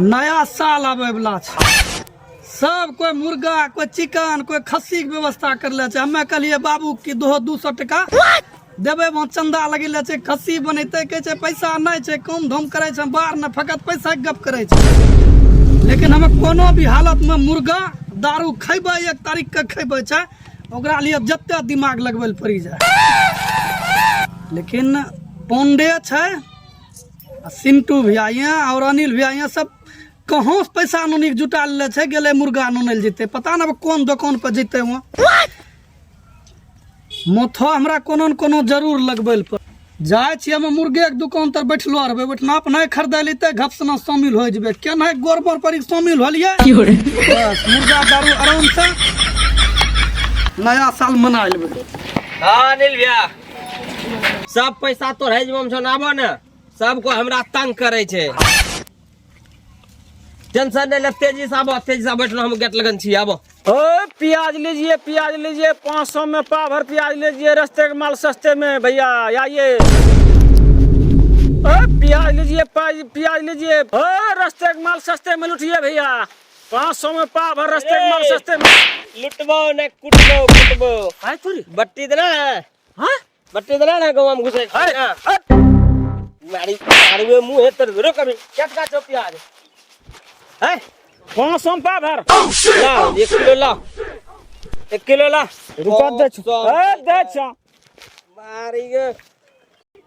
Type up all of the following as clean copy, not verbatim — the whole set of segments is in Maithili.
नया साल आबै वाला छै। सब कोई मुर्गा, कोई चिकन, कोई खस्सी के व्यवस्था करले छै। हमे कहलिए बाबू की दो 200 टका देबै, वहाँ चंदा लगेले छै, खस्सी बनेतै। कहै छै पैसा नहि छै, कम धम करै छै, बाहर ने फकत पैसा के गप करै छै। लेकिन हमे कोनो भी हालत में मुर्गा दारू खैबै, 1 तारीख के खैबै छै, ओकरा लिए जते दिमाग लगबै लए पड़ि जाए। लेकिन पांडे छै, सिंटू भैया यहाँ और अनिल भैया यहाँ सब कहाँ से पैसा नोनी के जुटा लेले छै, गेलै मुर्गा नोनै लए जेतै, पता नहि कोन दोकान पर जेतै। वहाँ माथो हमरा कोनो न कोनो जरूर लगबै लए पड़त। जाइ छियै हम मुर्गे के दुकान तर, बैठलो रहबै, बैठना पर नहि खरीदै लेतै, घपसना शामिल हो जेबै। केना गोरबर पर शामिल होलियै, बस मुर्गा दारू आराम से नया साल मना लेबै। हाँ अनिल भैया, सब पैसा तोर है जमा छौ, आबो ने, सब को हमरा तंग करे छै, टेंशन नहीं ले, तेजी से आबो, तेजी से बैठलो, हम गेट लगन छी, आबो। ओ प्याज लीजिए, प्याज लीजिए, 500 में पाव भर प्याज लीजिए, रस्ते के माल सस्ते में भैया, आइए। ओ प्याज लीजिए, प्याज लीजिए, ओ रस्ते के माल सस्ते में लुटिए भैया, 500 में पाव भर रस्ते के माल सस्ते में। लुटबो ने कुटबो कुटबो। आय थोड़ी। बट्टी देना है। हाँ? बट्टी देना है, गाँव में घुसे। अरे, मारी मारुए मुंह है तर रोक अभी। क्या छो प्याज है? 500 में पाव भर। ला 1 किलो, ला 1 किलो ला। रुपा दे छो। ए दे छो। मारी गे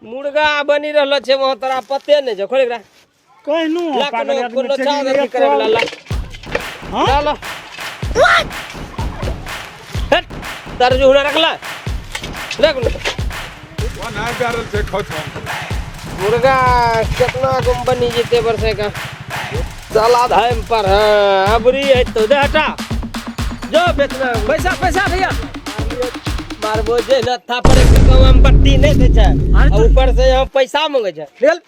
मुर्गा बनी रहलो छे वहाँ, तोरा पते नहीं छो, खोल एकरा। कहनु ला पागल कोनो आदमी कोनो ठेकी चाह लिया अथी करे वाला ला। हाँ? ला ला हट, तरजू हुना रखला, रख ले। मुर्गा कितना गुम बनी जेते बरसे का साला धाम पर है अबरी है तो दे हटा जो बेचना। पैसा पैसा भैया। मारबो जे न था पर एक गाँव में बट्टी नहीं दे छै अरे आ ऊपर से यहाँ पैसा मांगे छै। निकल।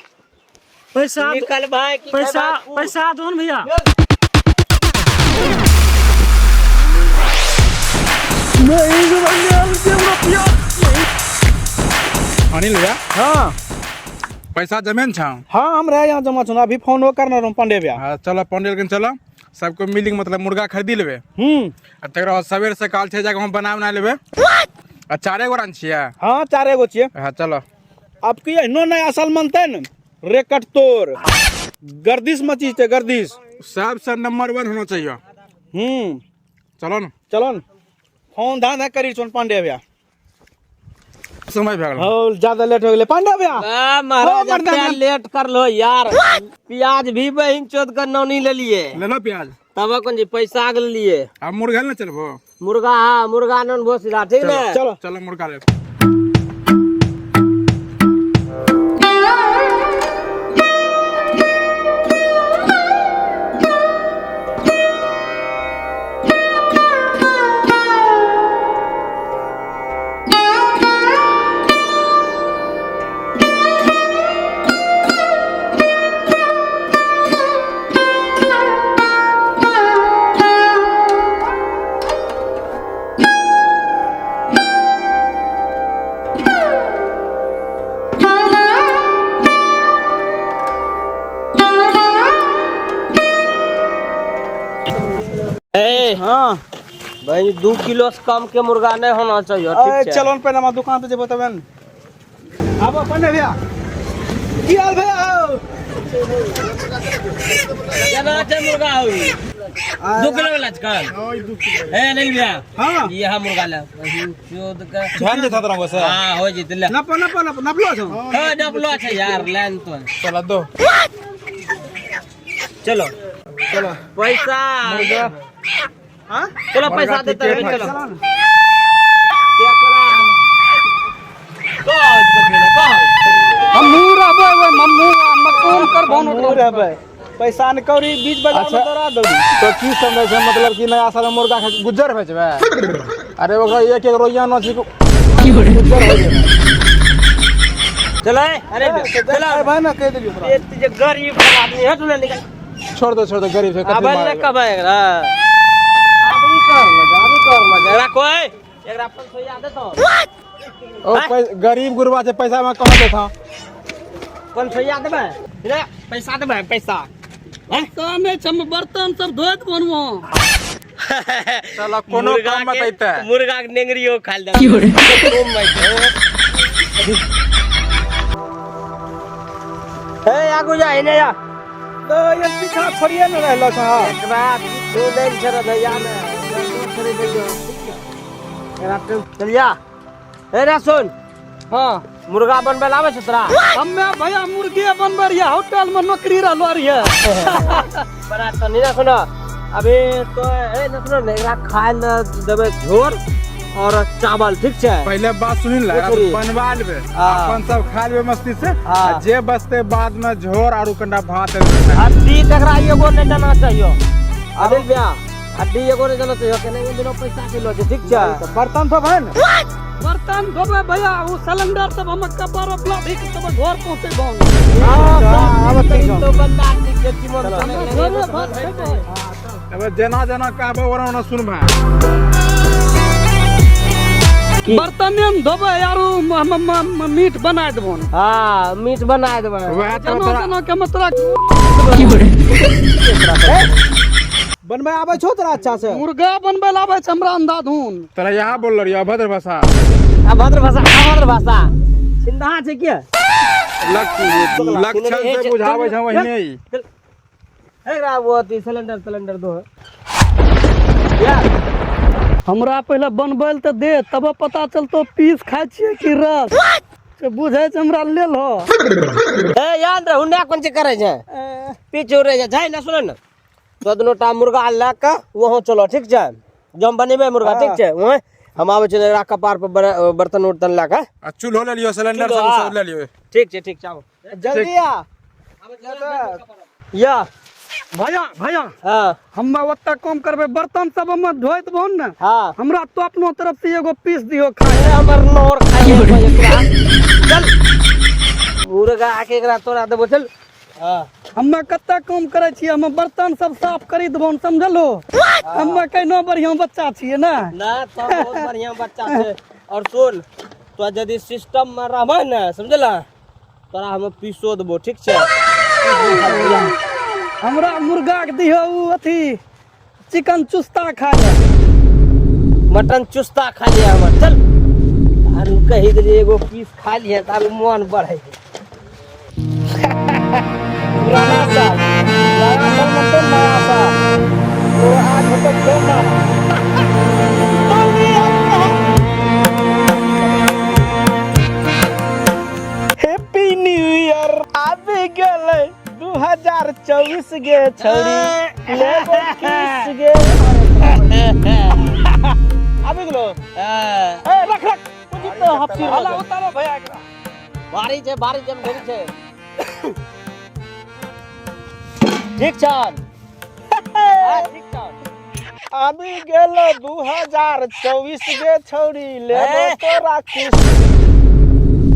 पैसा निकल भाई, की पैसा करबा? पैसा दो न भैया। अनिल भैया। हाँ। पैसा जमे न छौ? हाँ, हम रहे यहाँ जमा छौ, अभी फोन करना रहूँ पांडे भैया। हाँ, चलो पांडे के चलो, सबको मिली के मतलब मुर्गा खरीदी लेबे। आ तकर बाद सवेर से काल छै जाके हम बना बना लेबे। आ चारे गोरा न छियै? हाँ, चारे गो छियै। हाँ चलो। अब की एहनो नया साल मनतै ने रेकट तोर गर्दिश मची छै गर्दिश। सबसे नंबर 1 होना चाहिए। चलो न। चलो न, फोन धान करी छौ पांडे भैया। समय भए गेल। हाँ, ज्यादा लेट हो गेलै पांडे भैया। आ, महाराज, ओ, मर्दाना। एते लेट कर लो यार, प्याज भी बहिन चोद कर नौनी ले लिए। ले लो प्याज। तब कोन जी पैसा के लिए। अब मुर्गा ले चलबो। मुर्गा, हाँ मुर्गा नन भो सीधा, ठीक ने? चलो। चलो मुर्गा ले। ए, हाँ। भाई, 2 किलो से कम के मुर्गा नहीं होना चाहिए, ठीक अरे, छै? चलो न पहले हमार दुकान पे जेबो तबे न। आबो पंडे भैया, की हाल भैया हो? केना छै मुर्गा होई? 2 किलो वाला छै? ए अनिल भैया। हाँ। ये हम मुर्गा ले चोद के ध्यान देता तोरा से। हां, हो जेतै ले। नपो नपो नपो नपलो छौ। हां, नपलो छै यार, लेन तो। चला दो। चलो चलो। पैसा। मुर्गा। हाँ? चलो मुर्गा पैसा देते ठीके रहे, ठाक। चलो। क्या करा हम? कहो, बचेला, कहो। हमहूँ रहबै ओहि मम्मू आ मकान कर भौन। हमहूँ रहबै, पैसा न कौड़ी बीच बाजार में दौड़ा दौड़ी। तो की समझै छै, मतलब कि नया साल में मुर्गा खा के गुज्जर बेचबै? अरे ओकरा एक एक रोइया न छै गुज्जर हो जेबै। चलो ए, अरे चलो। भाई ना कह देलियो तोरा। एक जे गरीब आदमी हट ना, निकल। छोड़ दो, छोड़ दो, गरीब से कथी आबे ने मारबै? कबै एकरा। आबी कर लगा, आबी कर लगा। एकरा कोई एकरा अपन सोया दे तो। ओ गरीब गुरबा छै, पैसा में कहाँ देता? कौन सोया देबै? रे पैसा देबै पैसा। तऽ नहि छै, हम बर्तन सब धोइत बनबो। चलो कोनो काम मत अइते। मुर्गा के नेंगरियो खा ले। ए आगू जा, एने जा। तऽ ये पीछा छोड़िए ने रहलो छ। एकरा किछु नहि छै रे भैया ने। छोड़ि दियौ। एकरा चल जा। ए रे सुन। हाँ। मुर्गा बनबै लए आबै छै तोरा? हमे भैया मुर्गे बनबै रहियै, होटल में नौकरी रहलो रहियै। बड़ा तो नहीं ना सुनो। अभी तो ए ना सुनो ने, एकरा खाय ले देबै झोर और चावल, ठीक छै? पहले बात सुनी ले, पूछरी। बनवा लेबे। हाँ। अपन सब खा लेबे मस्ती से। हाँ। आ जे बचते बाद में झोर आरू कनिटा भात एगो। हड्डी तकरा एगो नहीं देना चाहिए। अनिल भैया, हड्डी एगो नहीं देना चाहिए, केने बिना पैसा के लो छै, ठीक छै? बर्तन सब है ने? बर्तन धोबै भैया, ओ सिलेंडर सब हम कपार वाला भी सब घर पहुंचेबो। हाँ, आब ठीक छौ। तो बंदा ठीक छै, चिमन घरे भात खेबै। तब जेना जेना कहबो ओना ओना सुनबे। बर्तने ने धोबै आरू हम मीट बना देबो। हाँ, मीट बना देबै। वएह तो जेना तोरा जेना के हम तोरा बनबै आबै छौ तोरा अच्छा से? मुर्गा बनबै लए आबै छै हमरा अंधाधुन। तोरा यहाँ बोल रही अभद्र भाषा। अभद्र भाषा, अभद्र भाषा छिंदा छै के? लक्षण से बुझाबै छै वही ही। एकरा वो अथी सिलेंडर सिलेंडर दो यार। हमरा पहिले बनबै लए तऽ दे, तब पता चलतो पीस खाइ छियै कि रस से बुझै छै हमरा लेल हो। ए यार रे हुन्डा कोन चीज करै छै? पीछू रह जा जाय ना। सुन ने, तो दुनो टा मुर्गा लए के वहाँ चलो, ठीक छै? जम बनेबै मुर्गा, ठीक छै? वहाँ हम आबै छियै एकरा कपार पर बर्तन उर्तन लए के। आ चूल्हो ले लियो, सिलेंडर चूल्हो, सब हाँ। सब ले लियो। ठीक छै, ठीक छै, आबो। जल्दी आ। या। भैया, भैया। हाँ। हम ओतऽ काम करबै, बर्तन सब हम धोइ देबो ने। हाँ। हमरा तो अपनो तरफ से एगो पीस दियो खाए। ए, हमर नोर खाइ एकरा। चल मुर्गा के एकरा तोरा देबो, चल। हाँ। हमे कते काम करै छियै, हम बर्तन सब साफ करी देबो, समझलो? हमे केहनो बढ़िआँ बच्चा छियै ने। ना तो बहुत बढ़िया बच्चा छै। और सुन, तो यदि सिस्टम में रहबै ने, समझला, तोरा हम पीसो देबो, ठीक छै? हमरा मुर्गा के दिहो उ अथी चिकन चुस्ता खा ले। मटन चुस्ता खा लिया हमर, चल। आर उ कही दे एगो पीस खा लिया त आर मन बढ़े छै। पुराना साल, नया साल मतलब नया साल। तो आज होतो कोना। हैप्पी न्यू ईयर आबि गेलै 2024 गे छौड़ी, लेबो किस गे। आबि गेलो। ए रख रख, पूंजी तो हफ्ती। हला उतारो भैया एकरा। भारी छै, भारी छै, ढेरी छै। ठीक छन? हाँ, ठीक छन। आबि गेलो 2024 गे छौड़ी, लेबो ए। तोरा किस।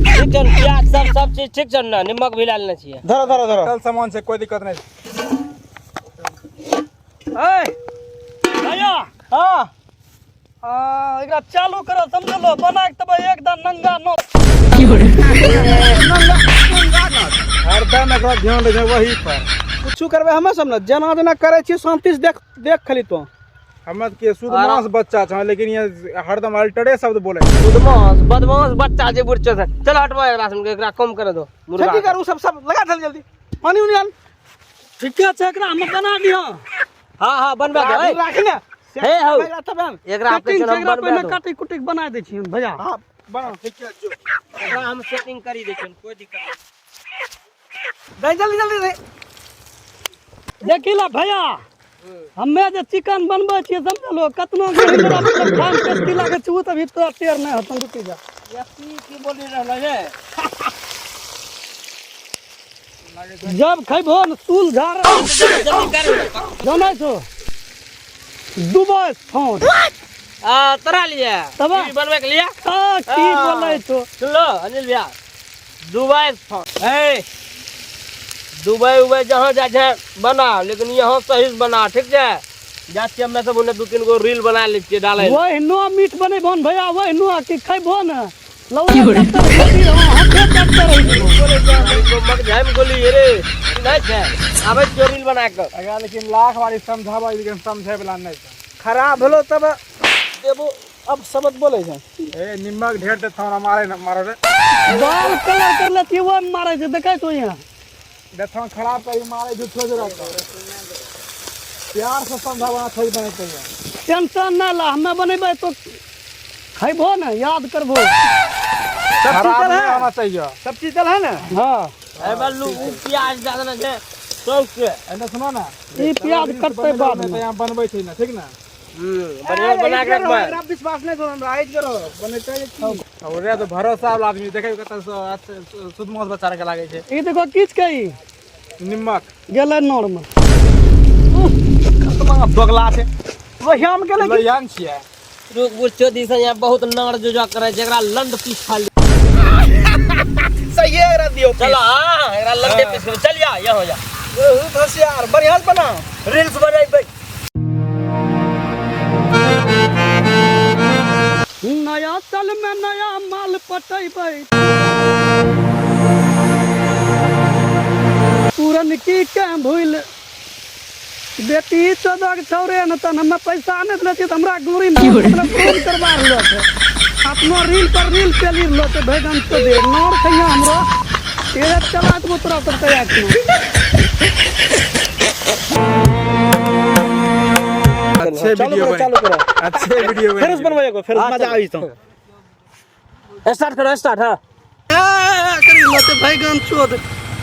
ठीक छन, प्याज सब सब चीज ठीक छन ने? निमक भी डालने छियै। धरो धरो धरो। टल सामान छै, कोई दिक्कत नहीं। ए भैया। हाँ। आ, एकरा चालू करो, समझलो? बना के तब एकदम नंगा नो। हरदम एकरा ध्यान दै छै वही पर। कुछू करबै हमे सब ने, जेना जेना करै छियै शांति से देख देख खाली तो। हमर के शुद्ध बच्चा छै, लेकिन ये हरदम अल्टरे शब्द बोले छै। बदमाश बदमाश बच्चा जे बुढ़ छै। चल हटबो एकरा सुन के, एकरा कम कर दो मुर्गा। खेती करू सब सब लगा दल, जल्दी पानी उनी आन। ठीके छै, एकरा हम बना दियो। हाँ हाँ, बनबे दो। ए, राख ने। हे हौ। तब आन। एकरा आपके सेटिंग चल छै, हम एकरा बनबे पहिने दो। काटी कुटी के बना दै छियन भैया। हाँ, बना। एकरा हम सेटिंग करी दै छियन, कोई दिक्कत नहीं। दे जल्दी जल्दी दे। देखी ला भैया, हमे जे चिकन बनबै छियै, समझलो? कतनो गोही हमरा मतलब खाय मे टेस्टी लागै छै, उ तऽ अभी तोरा टेर नहि होतौ, रुकि जा। की की बोली रहलो रे? जब खैबहो ने सूल झाड़ जल्दी कर। जानै छौ दुबई फोन। आ तोरा लिए तब? की बनबै के लिए? आ, की बोलै छौ? सुन लो अनिल भैया, दुबई फोन ए दुबई उबई जहाँ जाइ छै बना, लेकिन यहाँ सही से बना, ठीक छै? जा छियै हमे सब ओन्ने, दू तीन गो रील बना लै छियै डालै लए। वही नो मीट बनेबहो ने भैया, वही नो कि खैबहो ने लौड़ा चट्टर रोटी, हाँ, हाथे चट्टर। कतऽ रहि जेबो। मगजाइ में गोली रे नहीं छै आबै छियो रील बना के। अगर लेकिन लाख बारी समझाबै लेकिन समझै वाला नहि छै। खराब भेलो तब देबो अब शब्द बोलै छै। ए निमक ढेर देथौ हमरा मारे न मारे रे। बाल कलर करले छियै ओहिमे मारै छै देखै छौ यहाँ। देथौ खराब करी मारे झूठो जरा प्यार से समझाबना थोड़ी बनेते हैं। टेंशन ना ला, हमे बनेबै तो खैबो ने, याद करबो। सब चीज खराब दल नहीं है होना चाहिए। सब चीज दल है ना। हाँ ए बल्लू उ प्याज दए देने छै चौक के। एने सुनो ना, ई प्याज कटतै बाद तो में। यहाँ बनबै छै ना, ठीक ना? बढ़िया बना के रखबै। एकरा विश्वास नहीं छौ हमरा, आइज करो बनेतै की। ओरे तो भरोसा वाला आदमी देखै कत शुद्ध मांस बच्चा के लागै छै। ई देखो किछ के ई निमक गेलै नोर में। खत्म दोगला छै वही हम गेलै की? लोहियान छियै। रुक बुझছো दिस यहाँ बहुत नार जुजा करे छै, एकरा लंड पीस खा ले। सही है, एकरा दियो। चल हां एकरा लंडे पीस के चल जा यहाँ हो जा। बहुत होशियार, बढ़िया से बना रील्स बनेबै। नया साल में नया माल पटेबै, पुरनकी के भूल बेटी चौदह के छौरे न तन हमे पैसा नहि देने छियै तऽ हमरा गोरी में मतलब फोन करवा रहलो छै, अपनो रील पर रील पेली रहलो छै। भैगन चौधरी नर खैया हमरो तेरे चला देबो तोरा सब तैयार छियौ। अच्छे चालू वीडियो करो, बने, चालू करो। अच्छे वीडियो फेर से बने। बनबै एगो, फेर हाँ, मजा चलो। आबी तो। स्टार्ट करो, स्टार्ट। हां करी रहलो छै भैगन चोद,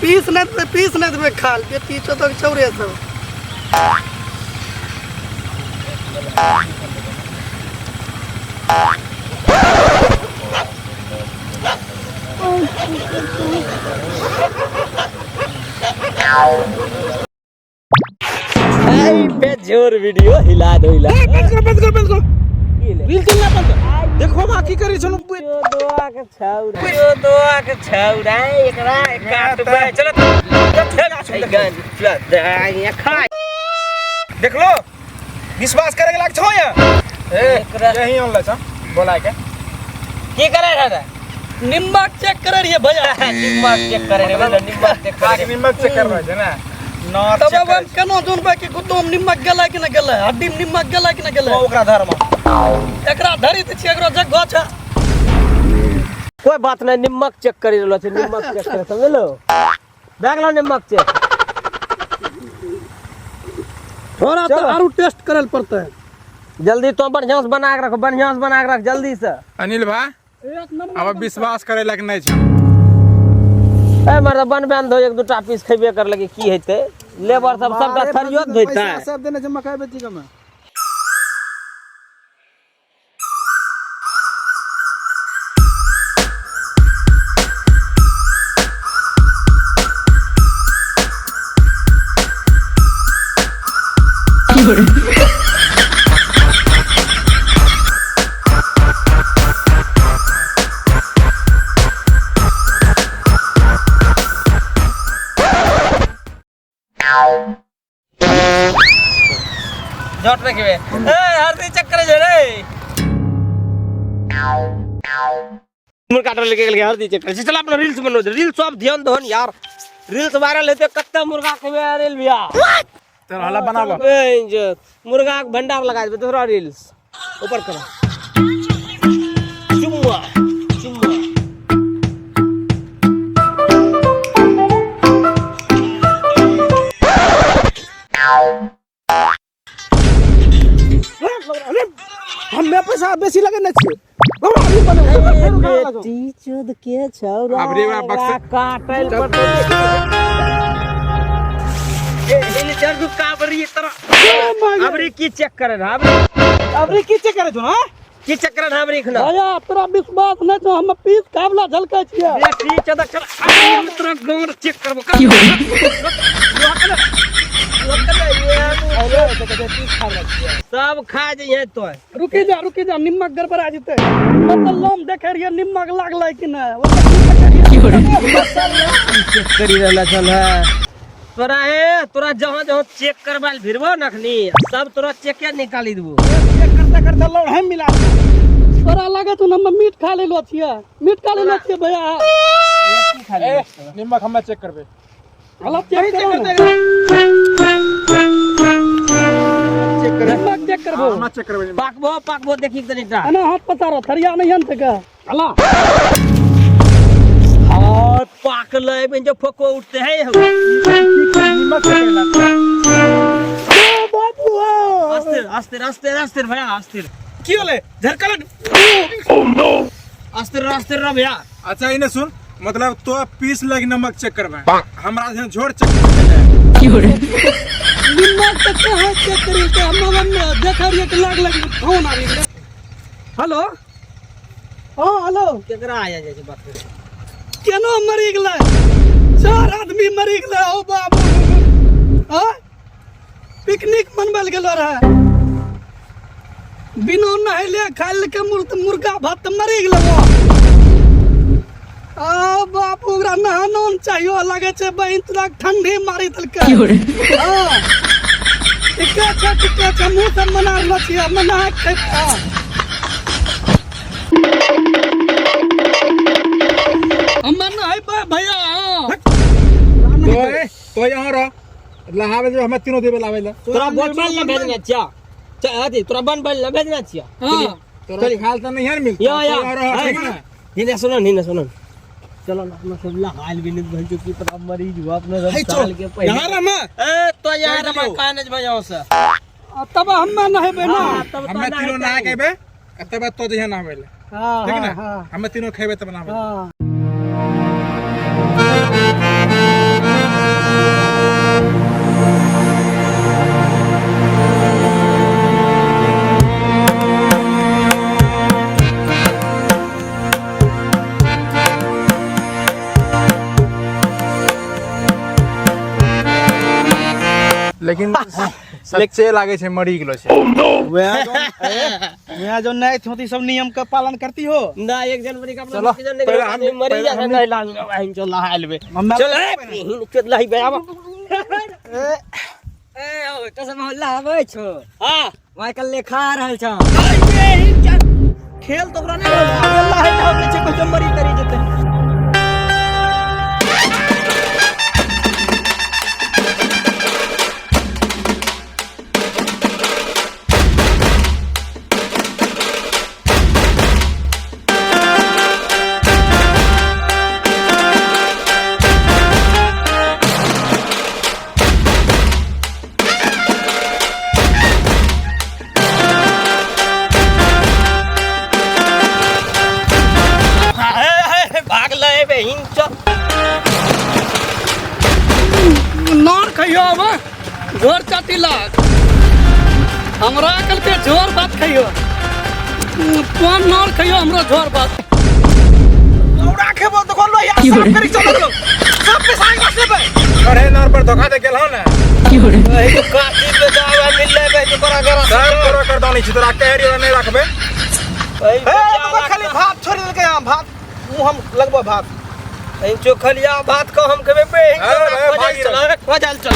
पीस नहि देबै, पीस नहि देबै खाल बेटी चौदह के छौरे सब। आई बेजोर वीडियो हिला दो हिला। बंद करो, बंद करो, बंद करो। की ले? रील चल ना बंद कर। देखो मां की करी छनु। दोआ के छौरा, दोआ के छौरा, एकरा काटबै। चलो चल चल खा। देखलो विश्वास करे के लाग छो या। ए यही ऑनलाइन छ बोला के की करे रहे? निम्बक चेक करे रहिए भैया। निम्बक चेक करे रे, निम्बक चेक खा करे के निमक चेक कर रहे छै ना। नर तब चेक अब हम केना जानबै कि गुद्दो में निमक गेलै कि नहि गेलै, हड्डी में निमक गेलै कि नहि गेलै? ओकरा धर्म एकरा धरी दै छियै, एकरो जगह छै। कोई बात नहीं, निम्बक चेक करी रहलो छै, निम्बक चेक करे समझलो? भए गेलो निम्बक चेक। थोड़ा तो आरू टेस्ट करे ल पड़तै। जल्दी तो बढ़िया से बना के रखो, बढ़िया से बना के रख जल्दी से। अनिल भाई एक नंबर। अब विश्वास करे लायक नहीं छै। ए मर्द बनबे न दो, एक दूटा पीस खेबे कर लगे की हेतै? लेबर सब सबटा थरियो धोइतै। पैसा सब देने छै मकई बेची के में। जट रखबे। ए हरदी चक्कर जे रे मुर्गा लेके गेल, हरदी चक्कर। चल अपना रील्स बनो, रील्स सब ध्यान दहन यार, रील्स वायरल हेतै। कते मुर्गा खेबे रील भैया? चल हला बनाबो। ए मुर्गा के भंडार लगा देबे। दूसरा रील्स ऊपर करो। चुम्मा चुम्मा हमे पैसा बेसी लगे नै छियै। बेटी चोद के छौरा अबरी बड़ा बक्सा- काटल पड़तै। ए एने चढ़ दू काबरी तरह। अबरी की चेक करे रहा? अबरी अबरी की चेक करे छौ ना? की चेक करे रहा अबरी खना? भैया तोरा विश्वास नहि छौ, हम पीस खावला झलकै छियै। बेटी चोद कर, अबरी हम तोरा गांड चेक करबो। कर सब खा जइहे तो। रुकी जा, रुकी जा, निमक गड़बड़ा जेतै। मतलब हम देखे रहियै निमक लागलै कि नहि, ओकर की देखे रहियै? चेक करी रहल छल है तोरा। ए तोरा जहाँ जहाँ चेक करबाल भिड़बो नखनी सब तोरा चेके निकाली देबो। चेक करते करते लौड़ हम मिला। तोरा लागत हम मीट खा लेलो छियै, मीट खा लेलो छियै भैया। खा ले। निमक हमे चेक करबे। हला चेक करो ने। निमक चेक करबो। हमे चेक करबे। पाकबो पाकबो देखी तनी टा। एना हाथ पसारो, थरिया नहीं हन तक। हला और पाकलै बन जो फोको उठते है हो। निमक चेक करला। बाबू अस्थिर अस्थिर अस्थिर अस्थिर भैया अस्थिर। की होले झरकल? अस्थिर अस्थिर रह भैया। अच्छा इने सुन, मतलब तो पीस लग नमक चेक करबे, हमरा से झोर चेक करबे। निमक त कहाँ चेक करी के हम हम देखा रहिए कि लाग लाग फोन आबि गेलै। हेलो, हाँ हेलो। केकरा आया जाइ छै बात? केनो मरि गेलै? 4 आदमी मरि गेलै। ओ बाबू, हाँ पिकनिक मनबै लए गेलो रहे, बिना नहेले खाइ लके मुर्गा भात तऽ मरि गेलै। ओ आ बापू, ओकरा नहानो ने चाहियो, लागै छै बहिन तोरा ठंडी मारि देलकै। हाँ ठीके छै, ठीके छै। मुँह सब मना रहलो छियै, हमे नहा के खैबै। हाँ हमे नहेबै भैया। हाँ तो ए, तो यहाँ रह, लहावे जो हमे तीनों देबे लावे ला। तोरा बनबै लए भेजने छिया, अथी तोरा बनबै लए भेजने छिया। हाँ तोरा खाल त नहीं है मिलता। या या तो यहाँ रह, ठीक ना? हिने सुनो, हिने सुनो, चलो ना अपना सब लहाल भी नहीं बन चुकी पर अब मरीज हुआ अपना सब साल के पहले। यहाँ रह मैं। ए तो यार हम काने भैया से आ, तब हमे नहेबै ना। तब हमे तीनों नहा के एबे आ तब तो जहिया नहावे ले। हाँ। ठीक हाँ। ना? हाँ। हमे तीनों खेबे तब नहावे। हाँ। लेकिन सच्चे लागे छै मरी गेलो छै। वह जो नए थे सब नियम का पालन करती हो। ना 1 जनवरी का अपना चलो, सीजन नहीं पहले आदमी मरी पहले जाए हम- नहीं लाज बहन चल नहा लेबे। मम्मा- चल ए हिन चल लही बे आब। ए ओ तो मोहल्ला आबै छो? हां। माइकल लेखा रहल छौ। खेल तो ओकरा नहीं अल्लाह है ना छै कोई मरी तरी जेते। भाग ले बे हिन चल। नॉर खइयो, अब झोर चाटी लाग हमरा कल के झोर भात खइयो। कोन नॉर खइयो हमरो झोर भात? उड़ा खेबो तो खोलो यार, साफ करी चलो लो सब पैसा के बस लेबे। अरे नर पर धोखा दे गेल हो ना। ए तो काटी पे जावे मिलले बे तो बड़ा गरा। सर तोरा कर दानी छी, तोरा कह रही नहीं रखबे। ए तो खाली भात छोड़ देलकै। हां भात मुंह हम लगबो भात। इन चोखलिया भात को हम खेबे पे। अरे भाई, चल चल चल।